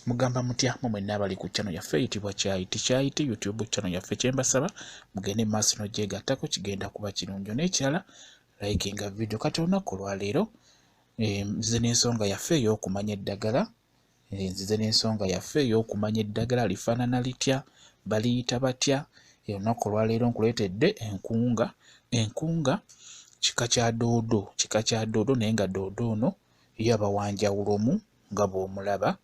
Mugamba mutya mwe mwenna abali ku channel yaffe eyitibwa Kyayiti Kyayiti YouTube channel yaffe? Kyembasaba mugende mu maaso n'ogyegattako, kigenda kuba kirungi. N'ekirala, likinga video. Kati olunaku olwaleero nzize n'ensonga yaffe ey'okumanya eddagala. Nzize n'ensonga yaffe ey'okumanya eddagala lifaanana litya, baliyita batya. Olunaku olwaleero nkuleetedde enkunga. Enkunga kika kya doodo, kika kya doodo, naye nga doodo ono ye aba wa njawulomu nga bw'omulaba.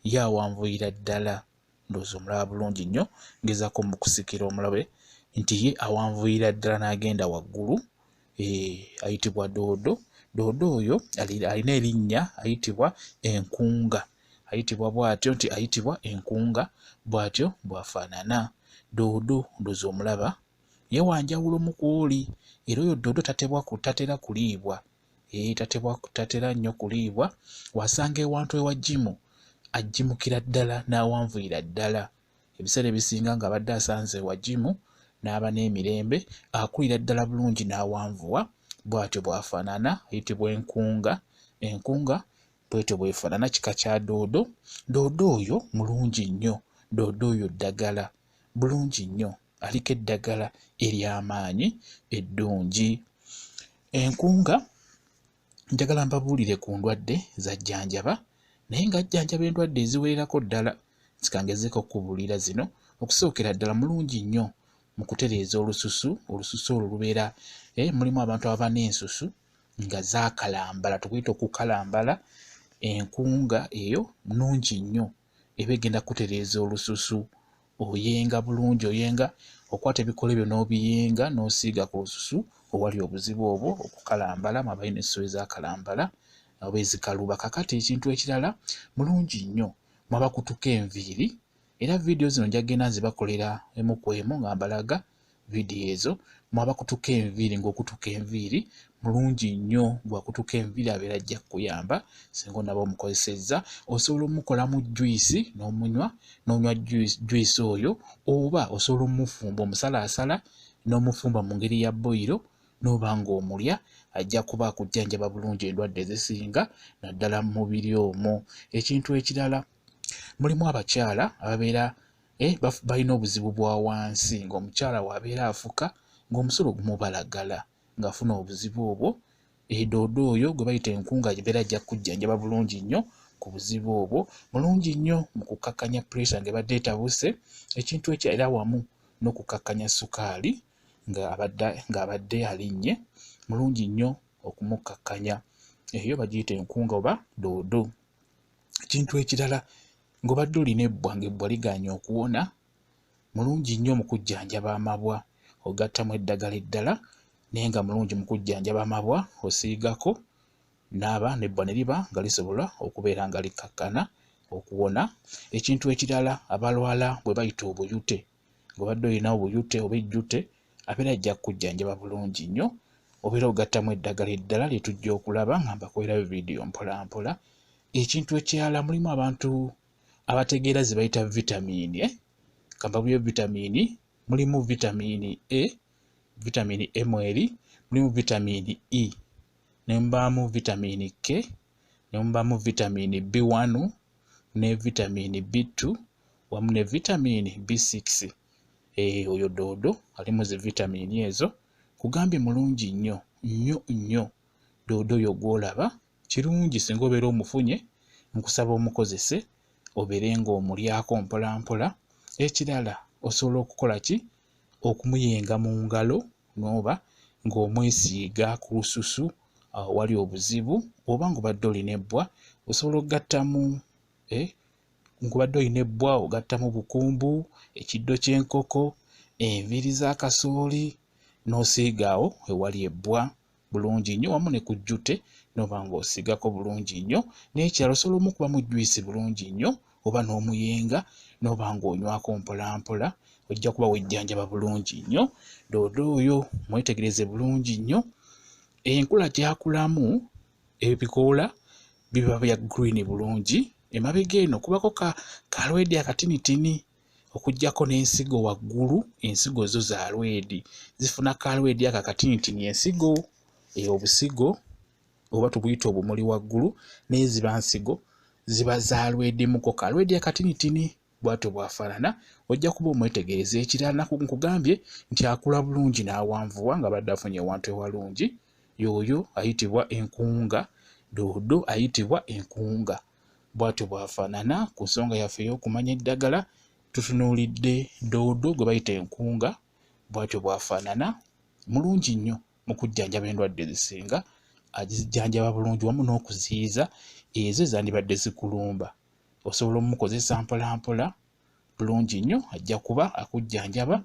Ye awanvuyira ddala, ndowooza omulaba bulungi nnyo, ngezaako mukusikira omulabe nti ye awanvuyira ddala n'agenda waggulu. Ayitibwa doodo. Doodo oyo alina erinnya, ayitibwa enkunga, ayitibwa bw'atyo nti ayitibwa enkunga, bw'atyo bw'afaanana. Doodo ndowooza omulaba, ye wa njawulo mu kw'oli, era oyo doodo tatebwa tatera kuliibwa, tatebwa, tatera nnyo kuliibwa. Wasanga ewantu ewagimu ajjimukira ddala n'awanvuyira ddala. Ebiseera ebisinga ng'abadde asanze ewagimu n'aba n'emirembe, akulira ddala bulungi n'awanvuwa, bw'atyo bw'afaanana, ayitibwa enkunga. Enkunga bw'etyo bw'efaanana, kika kya doodo. Doodo oyo mulungi nnyo, doodo oyo ddagala bulungi nnyo, aliko eddagala ery'amaanyi eddungi. Enkunga njagala mbabuulire ku ndwadde z'ajjanjaba, naye ng'ajjanjaba endwadde eziwererako ddala. Nzikangezeeko okukubuulira zino. Okusookera ddala, mulungi nnyo mu kutereeza olususu. Olususu olwo lubeera mulimu abantu ababa n'ensusu nga zaakalambala, tukuyita okukalambala. Enkunga eyo nnungi nnyo, eba egenda kutereeza olususu. Oyenga bulungi, oyenga, okwata ebikolo ebyo n'obiyenga n'osiiga ku lususu owali obuzibu obwo okukalambala, mu abalina ensusu ezaakalambala oba ezikaluba. Kakati ekintu ekirala, mulungi nnyo mu abakutuka enviiri, era vidiyo zino nja kugenda nzibakolera emu ku emu nga mbalaga vidiyo ezo. Mu abakutuka enviiri, ng'okutuka enviiri, mulungi nnyo. Bw'akutuka enviiri abeera ajja kukuyamba singa onaaba omukozesezza. Osobola omukolamu juice n'omunywa, n'onywa juice oyo, oba osobola omufumba, omusalaasala n'omufumba mu ngeri ya boyiro n'oba ng'omulya, ajja kuba akujjanjaba bulungi endwadde ezisinga naddala mu mubiri omwo. Ekintu ekirala, mulimu abakyala ababeera balina obuzibu bwa wansi, ng'omukyala bw'abeera afuka ng'omusulo gumubalagala, ng'afuna obuzibu obwo. Doodo oyo gwe bayita enkunga abeera ajja kukujjanjaba bulungi nnyo ku buzibu obwo. Mulungi nnyo mu kukkakkanya pressure ng'ebadde etabuse, ekintu ekyo era wamu n'okukkakkanya sukaali ng'abadde alinnye, mulungi nnyo okumukkakkanya. Eyo bagiyita enkunga oba doodo. Ekintu ekirala, ng'obadde olina ebbwa, ng'ebbwa ligaanye okuwona, mulungi nnyo mu kujjanjaba amabwa. Ogattamu eddagala eddala, naye nga mulungi mu kujjanjaba amabwa, osiigako n'aba n'ebbwa ne liba nga lisobola okubeera nga likkakkana okuwona. Ekintu ekirala, abalwala bwe bayita obuyute, ng'obadde olina obuyute oba ejjute, abeera ajja kukujjanjaba bulungi nnyo. Obeera ogattamu eddagala eddala lye tujja okulaba nga mbakolerayo vidiyo mpola mpola. Ekintu ekirala, mulimu abantu abategeera ze bayita vitamiini. Kambabuulire vitamiini, mulimu vitamiini A, vitamiini A mweri, mulimu vitamiini E, ne mubaamu vitamiini K, ne mubaamu vitamiini B1 ne vitamiini B2 wamu ne vitamiini B6. Oyo doodo alimu zi vitamiini ezo. Kugambye mulungi nnyo nnyo nnyo doodo oyo gw'olaba. Kirungi singa obeera omufunye, nkusaba omukozese, obeere ng'omulyako mpola mpola. Ekirala, osobola okukola ki? Okumuyenga mu ngalo n'oba ng'omwesiiga ku lususu awali obuzibu, oba ng'obadde olina ebbwa, osobola okugattamu ng'obadde olina ebbwa, ogattamu bukumbu, ekiddo ky'enkoko, enviiri za kasooli, n'osiiga awo ewali ebbwa bulungi nnyo, wamu ne ku jjute n'oba ng'osiigako bulungi nnyo. N'ekirala, osobola omukubamu juice bulungi nnyo oba n'omuyenga n'oba ng'onywako mpola mpola, ojja kuba wejjanjaba bulungi nnyo. Doodo oyo mwetegereze bulungi nnyo enkula gy'akulamu. Ebikoola biba bya green bulungi, emabega eno kubako ka kalwedi akatinitini, okuggyako n'ensigo waggulu. Ensigo zo za lwedi, zifuna kalwedi ako akatinitini. Ensigo obusigo oba tubuyita obumuli waggulu, naye ziba nsigo. Ziba za lwedimuko, kalwedi akatinitini bw'atyo bw'afaanana, ojja kuba omwetegereza. Ekirala nkugambye nti akula bulungi n'awanvuwa nga badde afunye ewantu ewalungi. Y'oyo ayitibwa enkunga, doodo ayitibwa enkunga, bw'atyo bw'afaanana. Ku nsonga yaffe ey'okumanya eddagala tutunuulidde doodo gwe bayita enkunga, bw'atyo bw'afaanana. Mulungi nnyo mu kujjanjaba endwadde ezisinga, agizijjanjaba bulungi wamu n'okuziyiza ezo ezandibadde zikulumba. Osobola omukozesa mpolampola bulungi nnyo, ajja kuba akujjanjaba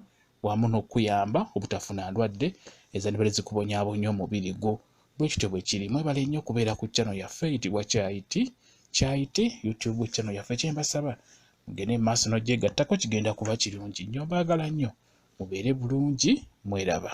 wamu n'okuyamba obutafuna ndwadde ezandibadde zikubonyaabonya omubiri gwo. Bwe kityo bwe kiri. Mwebale nnyo okubeera ku channel yaffe eyitibwa Kyayiti Kyayiti YouTube channel yaffe. Kye mbasaba, mugende mu maaso n'ogyegattako, kigenda kuba kirungi nnyo. Mbaagala nnyo, mubeere bulungi, mweraba.